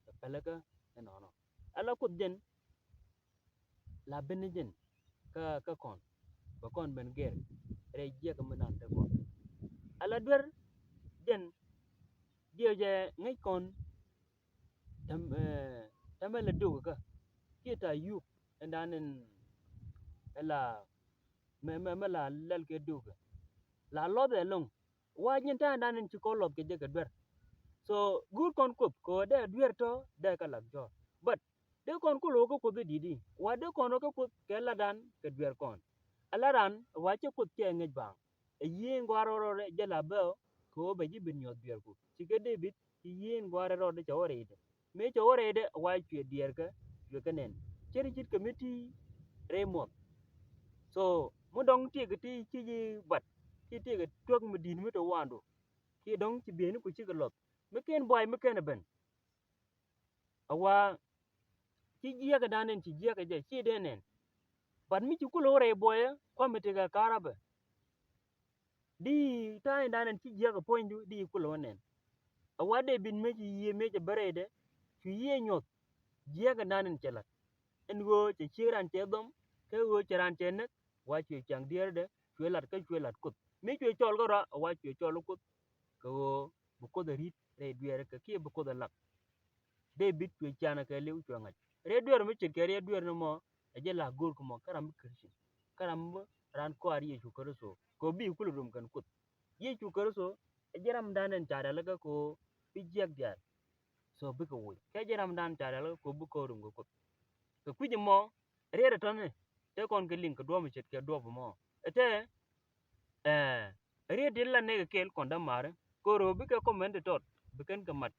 Ɛ pɛlikä ɛnɔnɔ. Ala Kuoth jɛn la ben ni jɛn kä, kä kɔn bɛ kɔn ben gɛr rɛy jiɛk mi dan te kɔn. Ala duer jɛn diɛw jɛ ŋäc kɔn tɛm, eh, tɛmɛ lɛ duk kä kiɛ ta yup ɛn dan ɛn ɛla mɛ, mɛ, mɛ la lɛl kɛ duk kä la lɔth ɛlɔŋ. Wa nyin ta̱a̱ dan in ci kɔn lɔth kɛ jɛ kɛ duer. So guur kɔn Kuoth kɛ ɣöö dee duer tɔ̱ dee kɛ lath jɔ̱ɔ̱r. But dee kɔn ku lo̱o̱k kä Kuoth i̱ di̱t i̱ wa dee kɔn rɔ kä Kuoth kɛ lat dan kɛ duer kɔn. Ɛ lat dan wa cɛ Kuoth cɛ ŋäc baaŋ. Ɛ yiëë in gua̱a̱r rɔɔdɛ jɛ la bä ɣöö kɛ ɣöö bɛ ji̱ bi nyuɔ̱th duerku. Ci kɛ Dee-bid ci yiëë in gua̱a̱r rɔɔdɛ cɛ wä rɛydɛ. Mëë cɛ wä rɛydɛ wa cuɛ diɛɛrkä cuɛ kɛ nɛn. Cɛ ri ji̱t kɛ mi ti rɛy muɔth. So mi dɔ̱ŋ tiɛɛkɛ ti ci ji̱ bat ci tiɛɛkɛ tuäk mi di̱i̱t mi te waandu. Kiɛ dɔ̱ŋ ci bieyni ku cikɛ lɔth mi ken buay mi ken ɛ ben. A wa ci jiɛkɛ dan nɛn ci jiɛkɛ jɛ ci dee nɛn. Bat mi ci kulɛ wä rɛy buɔyä kua̱m mi tekɛ ka̱r abɛ. Di ta̱a̱ in dan nɛn ci jiɛkɛ puɔ̱nydu di kulɛ wä nɛn. A wa Dee-bid mëë ci yiëë mëë cɛ bä rɛydɛ cu yiëë nyuɔth jiɛkɛ dan nɛn cɛ la̱t. Ɛn ɣöö cɛ ciek ran cɛ dhɔm kɛ ɣöö cɛ ran cɛ näk. Wa cuɛ ciaŋ diɛɛrdɛ cuɛ lat kä cuɛ lat Kuoth. Mi cuɛ cɔl kä rɔa a wa cuɛ cɔl Kuoth kɛ ɣöö bi Kuoth a ri̱t rɛy dueerä kɛ kiɛ bi Kuoth a lak. Dee-bid cuɛ cianɛ kɛ li̱w cuɛ ŋa̱c. Riet dueer mi ce̱tkɛ riet dueer ni mɔ ɛ jɛ la go̱o̱r kä mɔ kä ram mi Christian. Kä ram mi raan kɔaar Yecu Kritho kɛ ɣöö bi kulɛ rom kɛn Kuoth. Yecu Kritho ɛ jɛ ram dan ɛn ca rialikä kɛ ɣöö bi jiɛk diaal. So bikɛ woc kɛ jɛ ram dan ca rialikä kɛ ɣöö bi kɔn rom kɛ Kuoth. Kɛ kui̱c ɛmɔ riet ɛ tɔ̱ni te kɔn kɛ liŋ kɛ duɔ̱ɔ̱p mi ce̱tkɛ duɔ̱ɔ̱p ɛmɔ. Ɛ tɛ Ɛ riet in la nɛy kɛ kɛɛl kɔn dämaari kɛ ɣöö bikɛ comment tɔt bi kɛn kɛ mat.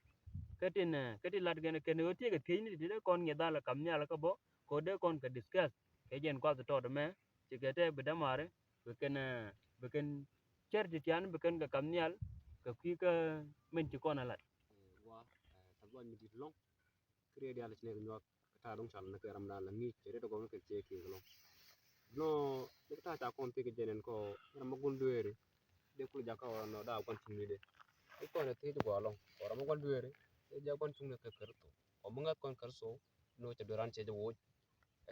Kä tin, kä tin lat kɛn kɛn ɣöö tiekɛ thiecni ti dee kɔn ŋi̱eth dhalɛ kam nhial kä bä kɛ ɣöö dee kɔn kɛ discuss kɛ jɛn gua̱th tɔt ɛmɛ. Cikɛ tɛ bi dämaari bi kɛn, bi kɛn cär ti tian bi kɛn kɛ kam nhial kɛ kui̱ kä min ci kɔn ɛ lat. Wa, ɛ, thabuɔny mi di̱t lɔ̱ŋ. Kä riet diaal ci nɛy kɛ nyuak kɛ ta̱a̱ dɔ̱ŋ cal ni kɛ ramdan la ŋi̱i̱c cɛ riet dɔ̱gɔm ni kɛ ciek kiɛ kɛ lɔ̱ŋ. Nɔ ni kɛ ta̱a̱ ca kɔn thiek kɛ jɛn ɛn kɔ ram ma gua̱n dueeri dee kul jakä ɣɔr nɔ daa gua̱n cuŋni dee. I̱ kɔn ɛ thiec gua̱a̱ lɔ̱ŋ kɔ ram ma gua̱n dueeri dee jɛ gua̱n cuŋni kɛ Kritho. Kɔ mi ŋäth kɔn Kritho ni wä cɛ dueeran cɛ jɛ woc.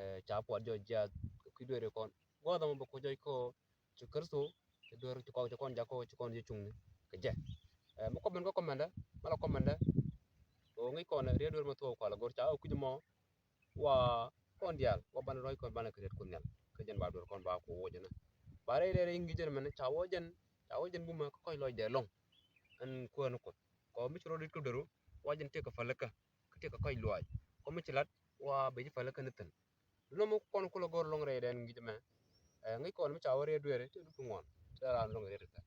Ɛ, ca puɔt jɔc jiath kɛ kui̱ dueeri kɔn gua̱a̱th ɛmɔ bɛ kuc jɔc kɔ ci Kritho cɛ Duer ci kɔn, ci kɔn jak kɔ, ci kɔn ji̱ cuŋni kɛ jɛ. Ɛ, mi kɔmɛn kä kɔmɛndɛ, mi la kɔmɛndɛ. Ɣöö ŋäc kɔn riet duer mi thuɔɔk kual a go̱r ca ɣä kui̱c mɔ. Wa kɔn diaal, wa banɛ ruac kɔn banɛ kɛ riet Kuoth Nhial. Kä jɛn ba duer kɔn ba ku wuɔc ɛnɛ. Ba rɛy rɛy rɛy ŋi̱i̱c ɛn mɛn ca wä jɛn, ca wä jɛn bumɛ kä kɔc lɔcdɛ lɔŋ. Ɛn Kuäär ni Kuoth. Kɔ mi ci rɔ dit kä dueru, wa jɛn tëëk kɛ pälikä. Kä tëëk kɛ kɔc luaac. Kɔ mi ci lat, wa bɛ ji̱ pälikä ni thi̱n. Duno mi kɔn kulɛ go̱r lɔŋ rɛydɛ ɛn ŋi̱i̱c ɛmɛ. Ɛ, ŋäc kɔn mi ca wä riet duer, tëë dup ti ŋuan. Tëë raan lɔŋ riet kɛ.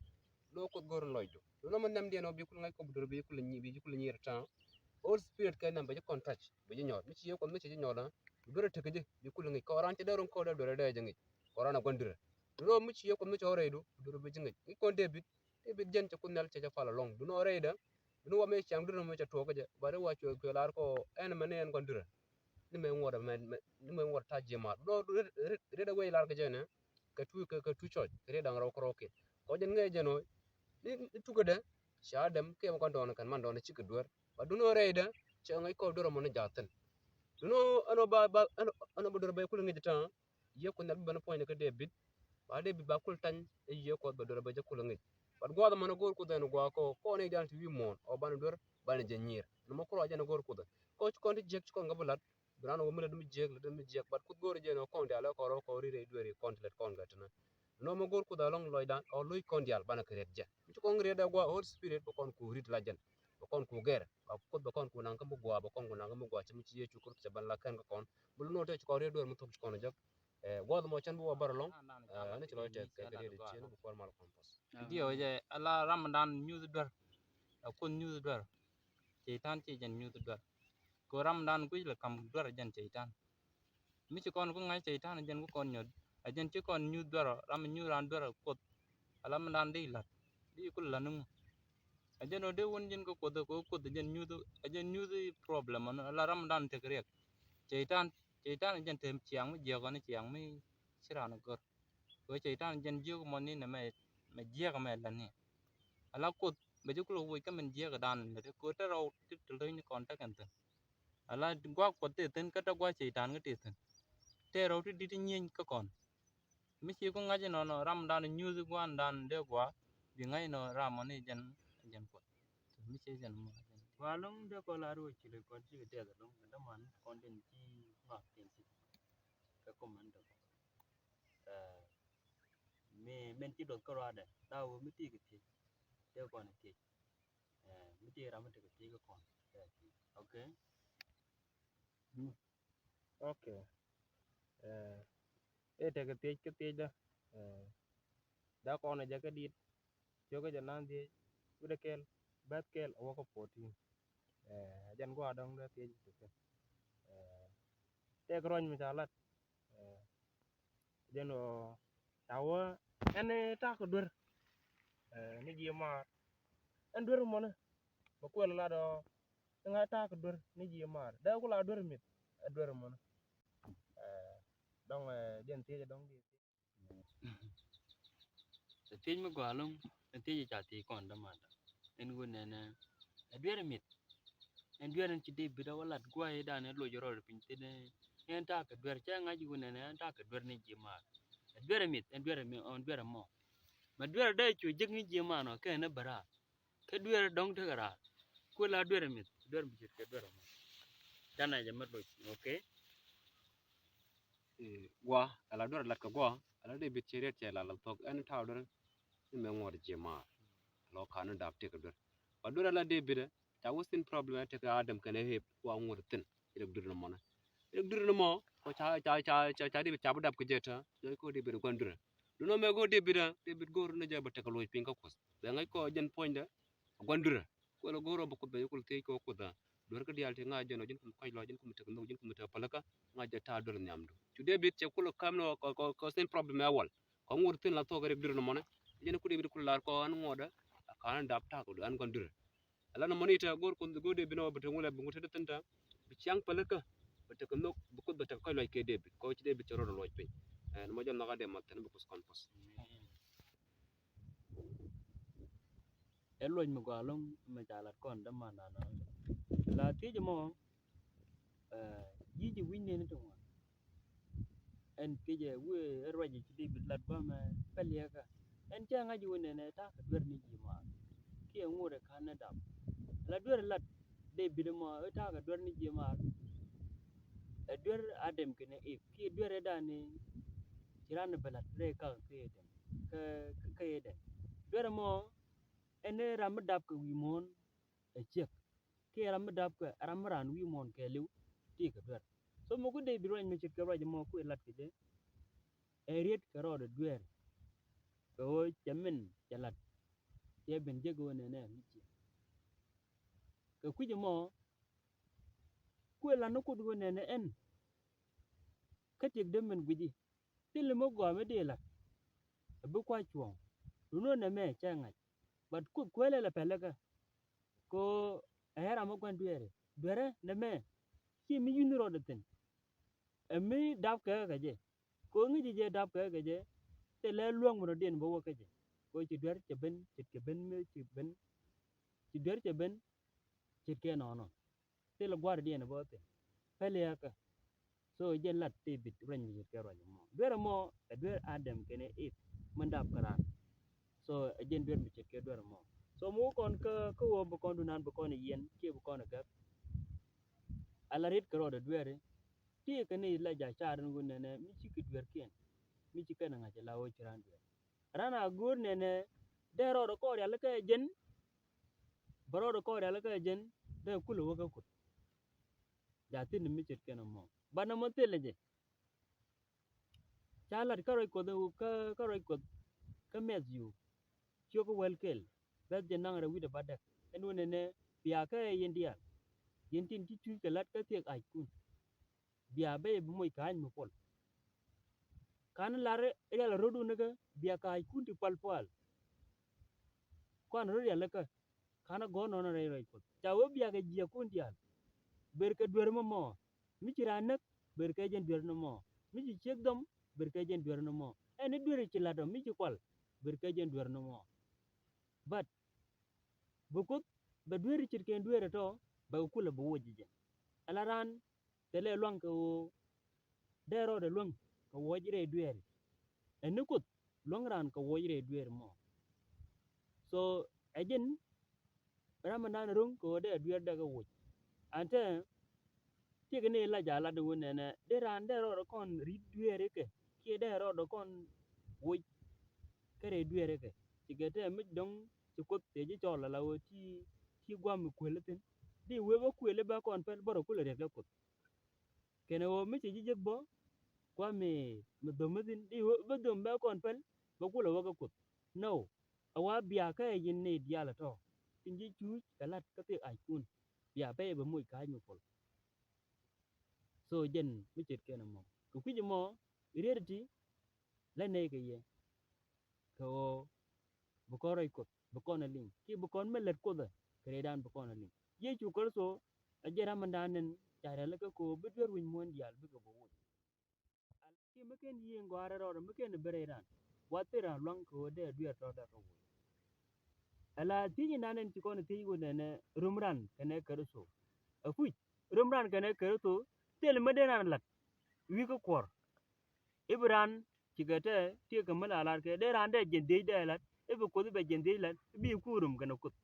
Lo Kuoth go̱r in lɔcdu. Duno mi nhiamdiɛn ɔ bi kulɛ ŋa̱c kɔ bi duer bi kulɛ nyi, bi kulɛ nyier ta̱a̱. Holy Spirit kɛ nhiam bɛ ji̱ kɔn touch, bɛ ji̱ nyɔɔt. Mi ci yɛ Kuɔth mi ci ji̱ nyɔɔt ɛ. Bi duer tek ji̱, bi kulɛ ŋi̱c. Kɔ raan cɛ dee ro̱ŋ kɔ dee duer dee jɛ ŋi̱c. Kɔ raan a gua̱n duer. Duno mi ci yɛ Kuɔth mi cɛ wä rɛydu, bi duer bi ji̱ ŋi̱c. Ŋi̱c kɔn David, David jɛn cɛ Kuoth Nhial cɛ jɛ pal alɔŋ. Duno rɛydɛ. Duno wa mi ciaŋ duer mi cɛ tuɔɔk kɛ jɛ. Ba dee wa cuɛ, cuɛ lar kɔ ɛn mɛn ni ɛn gua̱n duer. Ni mɛ ŋuɔt mɛ, mɛ, ni mɛ ŋuɔt ta̱ ji̱ maat. Duno riet, riet, riet a wee lar kɛ jɛ nɛ. Kɛ tu, kɛ, kɛ tu church, kɛ riet da̱ŋ rɛw kärɔ̱ kiɛn. Kɔ jɛn ŋäc jɛn ɣöö ni, ni tukädɛ, ca dɛm kiɛ mɛ kɔn dɔɔn kɛn man dɔɔn cikɛ duer. Ba duno rɛydɛ, cɛ ŋäc kɔ duer mɔ ni jaathin. Duno ɛn ɔ ba, ba, ɛn ɔ, ɛn ɔ ba duer ba kulɛ ŋi̱c ta̱a̱. Yiëë Kuoth Nhial bi ben puɔ̱nydɛ kä David. Ba David ba kul tany i̱ Yiëë Kuɔth ba duer ba jɛ kulɛ ŋi̱c. But gua̱a̱th mɔnɛ go̱o̱r Kuoth ɛn gua̱a̱ kɔ, kɔn i̱ dan ti wi̱i̱ muɔ̱ɔ̱n ɔ banɛ duer banɛ jɛ nyier. Ni mɔ kul a jɛn go̱o̱r Kuoth ɛ kɔ ci kɔn ti jiäk ci kɔn kɛ bi la̱t. Bi raan wä mi lät mi jiäk, lät mi jiäk, but Kuoth go̱o̱r jɛn ɔ kɔn diaal ɛ kɔn rɔ kɔn ri rɛy dueeri kɔn ti lät kɔn kɛ tinä. Nɔ mɛ go̱o̱r Kuoth ɛ lɔŋ lɔcdan ɔ lo̱c kɔn diaal banɛ kɛ riet jɛ. Mi ci kɔn riet ɛ gua̱a̱ Holy Spirit bɛ kɔn ku rit la jɛn. Bɛ kɔn ku gɛr. Ba Kuoth bɛ kɔn ku naŋ kä mi gua̱a̱, bɛ kɔn ku naŋ kä mi gua̱a̱, cɛ mi ci Yecu Kritho cɛ ben la kɛn kä kɔn. Bi lu nɔ tëë ci kɔn riet dueer mi thok ci kɔn jek. Ɛ, gua̱a̱th mɔ cɛn bi wä bär ɛlɔ̱ŋ. Ɛ, ni ci lɔc tɛk kɛ kɛ riet cieni bi kuɔr mal kɔn pɔth. Diɛ wä jɛ ala ramdan nyuth duer. A Kuoth nyuth duer. Cɛytan ci jɛn nyuth duer. Kɛ ramdan kui̱c lɛ kam duer jɛn cɛytan. Mi ci kɔn ku ŋa̱c cɛytan jɛn ku kɔn nyuth. A jɛn ci kɔn nyuth duer ɔ, ram nyuth ran duer ɔ Kuoth. Ala mi dan di la̱t. Di kul la̱t ni ŋu. A jɛn ɔ dee wun jɛn kä Kuoth, kɛ Kuoth a jɛn nyuth, a jɛn nyuth problem ɔ, ala ramdan tek riɛk. Cɛytan, cɛytan a jɛn te ciaŋ mi jiɛk ɔ ni ciaŋ mi ci ran gör. Kɛ cɛytan jɛn jiök mɔ ni nɛ mɛ, mɛ jiɛk mɛ la̱t ni. Ala Kuoth bɛ ji̱ kulɛ woc kä min jiɛk dan lät kɛ te rɔw ti te lo̱cni kɔn tekɛn thi̱n. Ala gua̱a̱k Kuɔth tëë thi̱n kä te gua̱a̱k cɛytan kä tëë thi̱n. Tëë rɔw ti di̱t ti nyieny kä kɔn. Mi ci ku ŋa̱c inɔnɔ ramdan nyuuth gua̱a̱ndan dee gua̱a̱ bi ŋa̱c inɔ ram mɔ ni jɛn, jɛn Kuɔth. Mi ci jɛn mɔ. Gua̱a̱ lo̱ŋ dee kɔn la ruɔc ci lɛ kɔn ci kɛ tɛth lo̱ŋ kɛ däman kɔn den ci ŋɔak den ci kɛ kɔmɛn dɔk. Ɛ, mi, min ci duɔth kä ruaadɛ la wee mi ti kɛ thiec. Dee kɔn thiec. Ɛ, mi ti ram mi ti kɛ thiec kɛ kɔn. Okay. Okay. Ɛ, ɛ tekɛ thiec kä thiecdä. Ɛ, da kɔn ɛ jɛ kä dit. Cio̱kä jɛ nan thiec wi̱dɛ kɛl bɛth kɛl a wäkä fourteen. Ɛ, jɛn gua̱a̱ dɔ̱ŋ dee thiec wi̱dɛ kɛl. Ɛ, tɛk ruɔ̱ny mi ca lat. Ɛ, jɛn ɔ ca wä ɛn ta̱a̱ kɛ duer. Ɛ, ni ji̱ maar ɛn duer mɔnɛ bɛ kuɛl lat ɔ. Ŋa̱ ta̱a̱ kɛ duer ni ji̱ maar dee ku la duer mi̱th ɛ duer mɔnɛ. Ɛ, dɔ̱ŋ, ɛ, jɛn thiec dɔ̱ŋ di. Ɛ thiec mi gɔaa lo̱ŋ, ɛ thiec ca thiec kɔn dämanda. Ɛn ɣöö nɛnɛ ɛ duer mi̱th. Ɛn duer ɛn ci Dee-bid a wä lat gua̱a̱c dan ɛ loc rɔɔd piny thi̱n. Ɛn ta̱a̱ kɛ duer cɛ ŋa̱c ɣöö nɛnɛ ɛn ta̱a̱ kɛ duer ni ji̱ maar. Ɛ duer mi̱th, ɛn duer mi, ɛn duer mɔ. Mɛ duer dee cu jek ni ji̱ maar nɔ kɛ ɛn ɛ bäraar. Kä duer dɔ̱ŋ tekɛ raar. Kuɛ la duer mi̱th, duer mi ce̱tkɛ duer mɔ. Canɛ jɛ mɛ loc, okay? Ɛ, gua, ala duer lat kɛ gua, ala Dee-bid cɛ riet cɛ la la thok, ɛn ta̱a̱ duer ni mɛ ŋuɔt ji̱ maar. Lɔ kan ni dap tekɛ duer. Ba duer ala Dee-bid ɛ, ca wä thin problem ɛ tekɛ Adam kɛnɛ Eve, wa ŋuɔt thin. Rek duer ni mɔnɛ. Rek duer ni mɔ, kɔ ca, ca, ca, ca, ca Dee-bid ca bi dap kɛ jɛ tɛ, jɔ kɔ Dee-bid gua̱n duer. Duer ni mɛ go̱o̱r Dee-bid ɛ, Dee-bid go̱o̱r ni jɛ bɛ tekɛ loc piny kä Kuoth. Bɛ ŋa̱c kɔ jɛn puɔ̱nydɛ, gua̱n duer. Kuɛ lɛ go̱o̱r ɔ bɛ Kuoth bɛ jɛ kul thiec kɛ Kuoth ɛ. Duer kä diaal ti ŋa̱c jɛn ɔ ji̱n kum kɔc lɔ, ji̱n kum tekɛ nhök, ji̱n kum tekɛ päläkä, ŋa̱c jɛ ta̱a̱ duer nhiamdu. Cu Dee-bid cɛ kulɛ ka̱m ni ɔ kɔ, kɔ, kɔ thin problem ɛ wal. Kɔ ŋuɔt thin la thok rek duer ni mɔnɛ. Jɛn ku Dee-bid kulɛ lar kɔ an ŋuɔtdä, a ka̱n an dap ta̱a̱ kɛ duer an kɔn duer. Ala ni mɔni tɛ go̱o̱r Kuoth go̱o̱r Dee-bid ni ɔ bɛ te ŋulɛ bɛ ŋut te thin tɛ. Bi ciaŋ päläkä, bɛ tekɛ nhök, bɛ Kuoth bɛ tekɛ kɔc lɔc kɛ Dee-bid. Kɔ ci Dee-bid cɛ rɔɔd luɔc piny. Ɛn mɔ jɛ nhɔk a dee math thin bɛ Kuoth kɔn puɔth. Ɛ luɔc mi gɔaa lo̱ŋ mi ca lat kɔn dämandan ɔ. La thiec mɔ, ɛ, ji̱ ji̱ wi̱c neni ti ŋuan. Ɛn thiec ɛ wee ɛ ruac ci Dee-bid lat gua̱a̱mɛ pɛliɛkä. Ɛn cɛ ŋa̱c wä nɛnɛ ta̱a̱ kɛ duer ni ji̱ maar kiɛ ŋot ɛ ka̱n ni dap. Ala duer lat Dee-bid mɔ ɛ ta̱a̱ kɛ duer ni ji̱ maar. Ɛ duer Adam kɛnɛ Iv kiɛ duer ɛ dan ni ci ran bɛ lat rɛy ka̱k kä Eden, kä kä Eden. Duer mɔ ɛn ram mi dap kɛ wi̱i̱ muɔ̱ɔ̱n ɛ ciek. Kiɛ ram mi dap kɛ ram mi raan wi̱i̱ muɔ̱ɔ̱n kɛɛliw ti kɛ duer. So mɔ ku Dee-bid ruac mi ce̱tkɛ ruac mɔ ku ɛ lat kɛ jɛ. Ɛ riet kɛ rɔɔdɛ dueer kɛ ɣöö cɛ min cɛ lat cɛ ben jek ɣöö nɛnɛ mi ciɛ. Kɛ kui̱c ɛmɔ kuɛ lat ni Kuoth ɣöö nɛnɛ ɛn kä tiek dee min guici. Thil mi gɔaa mi dee lat ɛ bi kua̱c cuɔ̱ɔ̱ŋ. Duundɛ nɛmɛ cɛ ŋa̱c. But Kuoth kuɛ lɛl ɛ pɛlɛ kɛ kɛ ɣöö ɛ ram mi gua̱n dueeri duerɛ nɛmɛ ci mi yun rɔɔdɛ thi̱n. Ɛ mi dap kɛ kɛ jɛ. Kɛ ɣöö ŋi̱ci jɛ dap kɛ kɛ jɛ thilɛ luäŋ mi rɔ̱diɛn bä wä kä jɛ. Kɛ ɣöö ci duer cɛ ben ce̱tkɛ ben mi ci ben. Ci duer cɛ ben ce̱tkɛ nɔnɔ. Thilɛ gua̱rdiɛn bä thi̱n. Pɛliɛkä. So jɛn lat Dee-bid ruac mi ce̱tkɛ ruac mɔ. Duer mɔ ɛ duer Adam kɛnɛ Iv min dap kɛ raan. So ɛ jɛn duer mi ce̱tkɛ duer mɔ. So mi wä kɔn kä kä wä bi kɔn dunan bi kɔn yiɛn kiɛ bi kɔn gɛk. Ala rit kɛ rɔɔdɛ dueeri. Ti kɛ ni la ja̱ ca̱r in wun nɛnɛ mi ci kɛ dueerkiɛn. Mi ci kɛn ŋa̱c la wä ci raan dueer. Ran a go̱o̱r nɛnɛ dee rɔɔdɛ kɔɔr yal kä jɛn. Bɛ rɔɔdɛ kɔɔr yal kä jɛn dee kulɛ wä kä Kuoth. Ja̱ thi̱n mi ce̱tkɛn mɔ banɛ mɔ thilɛ jɛ. Ca lat kä ruac Kuɔth kä kä ruac Kuɔth kä Mɛthiu. Ciök wäl kɛl bɛth jɛ naŋ rɛw wi̱cdɛ bädäk. Ɛn wun nɛnɛ bia kä ɛ yɛn diaal. Yɛn tin ci cuc kɛ lat kä thiek ackun. Bia bɛ yɛ bi moc kɛ a̱ny mi puɔl. Ka̱n lar rial rot wun kä bia kɛ ackun ti pual pual. Kuan rot rial kä ka̱n gɔ̱r nɔnɔ rɛy ruac Kuɔth ca wee bia kɛ jiɛkun diaal. Ber kɛ duer mɔ mɔ mi ci raan näk ber kɛ jɛn duer ni mɔ. Mi ci ciek dhɔm ber kɛ jɛn duer ni mɔ. Ɛn ni duer ci lat ɔ mi ci kual ber kɛ jɛn duer ni mɔ. But bi Kuoth bɛ duer ce̱tkɛn duer ɛ tɔ bɛ kɛ kulɛ bi woc jɛ. Ala raan thilɛ luaŋ kɛ ɣöö dee rɔɔdɛ luäŋ kɛ wuɔc rɛy dueeri. Ɛn ni Kuoth luäŋ raan kɛ wuɔc rɛy dueeri mɔ. So ɛ jɛn ram mi naan ro̱ŋ kɛ ɣöö dee dueer dee kɛ woc. Ɛn tɛ tiek ni la ja̱ lat wun nɛnɛ dee raan dee rɔɔdɛ kɔn ri̱t dueeri kɛ kiɛ dee rɔɔdɛ kɔn woc kä rɛy dueeri kɛ. Cikɛ tɛ mi dɔ̱ŋ ci Kuoth tëë ji̱ cɔl ala ɣöö ti ti gua̱a̱m mi kuël thi̱n. Di wee bä kuël bä kɔn pɛl bä rɔ kulɛ riɛt kɛ Kuoth. Kɛnɛ ɣöö mi ci ji̱ jek bä kua̱ mi mi dhom mi thi̱n di ɣöö bä dhom bä kɔn pɛl bä kulɛ wä kä Kuoth. Nɔ a wa bia kä ɛ ji̱n ni diaal ɛ tɔ. Tin ji̱ cuuc kɛ lat kä thiek ackun bia pɛy bɛ moc ka̱a̱c mi puɔl. So jɛn mi ce̱tkɛn ɛmɔ kɛ kui̱c ɛmɔ riet iti lɛ nɛy kɛ yɛ. Kɛ ɣöö bi kɔn rɛy Kuoth bi kɔn a liŋ kiɛ bi kɔn mi lät Kuoth ɛ kɛ rɛydan bi kɔn a liŋ. Yecu Kritho a jɛn ram mi da̱a̱n nɛn ca rɛl kä kɛ ɣöö bi duer wi̱c muɔ̱ɔ̱n diaal bikɛ bi woc. Ala ti mi ken yiëë ŋɔaarɛ rɔɔdɛ mi ken bi rɛy ran wa thil ran luaŋ kɛ ɣöö dee duer tɔ̱ dee kɛ woc. Ala thiec in da̱a̱n nɛn ci kɔn thiec wä nɛnɛ rom ran kɛnɛ Kritho. Ɛ kui̱c rom ran kɛnɛ Kritho thil mi dee ran la̱t wi̱i̱ kä kuɔr. I̱ bi raan cikɛ tɛ tiek kɛ mi la la̱t kɛ dee raan dee jiɛn dhiec dee la̱t i̱ bi Kuoth i̱ bɛ jiɛn dhiec la̱t i̱ bi ku rom kɛnɛ Kuoth.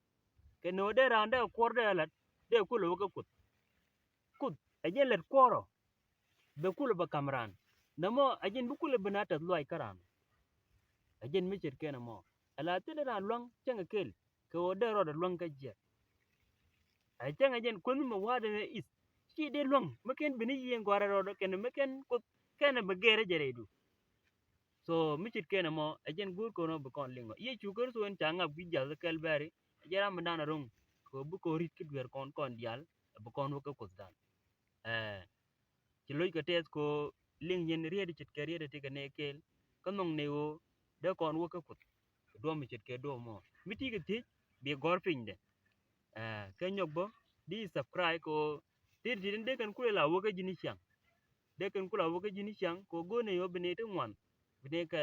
Kɛ nöö dee raan dee kuɔr dee la̱t dee kulɛ wä kä Kuoth. Kuoth ɛ jɛn lät kuɔrɔ bɛ kulɛ bɛ ka̱m raan. Nɛmɔ ɛ jɛn bi kulɛ bi na tɛth luac kä raan. Ɛ jɛn mi ce̱tkɛn ɛmɔ ala thil raan lua̱ŋ cäŋ ɛ kel kɛ ɣöö dee rɔɔdɛ luäŋ kä jiɛk. Ɛ cäŋ ɛ jɛn kuänh mi wa̱a̱dɛ ni i̱th ci dee luäŋ mi ken bi ni yiëë ŋɔaarɛ rɔɔdɛ kɛnɛ mi ken Kuoth kɛnɛ bi gɛɛrɛ jɛ rɛydu. So mi ce̱tkɛn ɛmɔ ɛ jɛn go̱o̱r kɔn ɔ bi kɔn liŋ ɔ Yecu Kritho in ca ŋap wi̱c jiath kä Kalbari. Ɛ jɛn ram mi da̱a̱n a ro̱ŋ kɛ ɣöö bi kɔn ri̱t kä duer kɔn kɔn diaal ɛ bi kɔn wä kä Kuothdan. Ɛɛ ci lo̱ckɛ tɛth kɛ ɣöö liŋ yɛn riet ce̱tkɛ riet ti kɛ nɛy kɛɛl kä nhɔk nɛy ɣöö dee kɔn wä kä Kuoth. Duɔ̱ɔ̱p mi ce̱tkɛ duɔ̱ɔ̱p mɔ mi ti kɛ thiec bi gɔ̱r pinydɛ. Ɛɛ kɛ nyɔk bä di subscribe kɛ ɣöö ti ti dee kɛn kulɛ la wä kä ji̱n i̱ ciaŋ. Dee kɛn kulɛ la wä kä ji̱n i̱ ciaŋ kɛ ɣöö go̱o̱r nɛy ɣöö bi nɛy ti ŋuan bi nɛy kɛ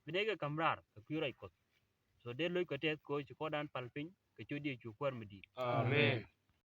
bi nɛy kɛ ka̱m raar kɛ kui̱ ruac Kuɔth. So dee lo̱ckɛ tɛth kɛ ɣöö ci kɔn da̱a̱n pal piny kɛ ciöt Yecu Kuäär mi di̱i̱t. Amen.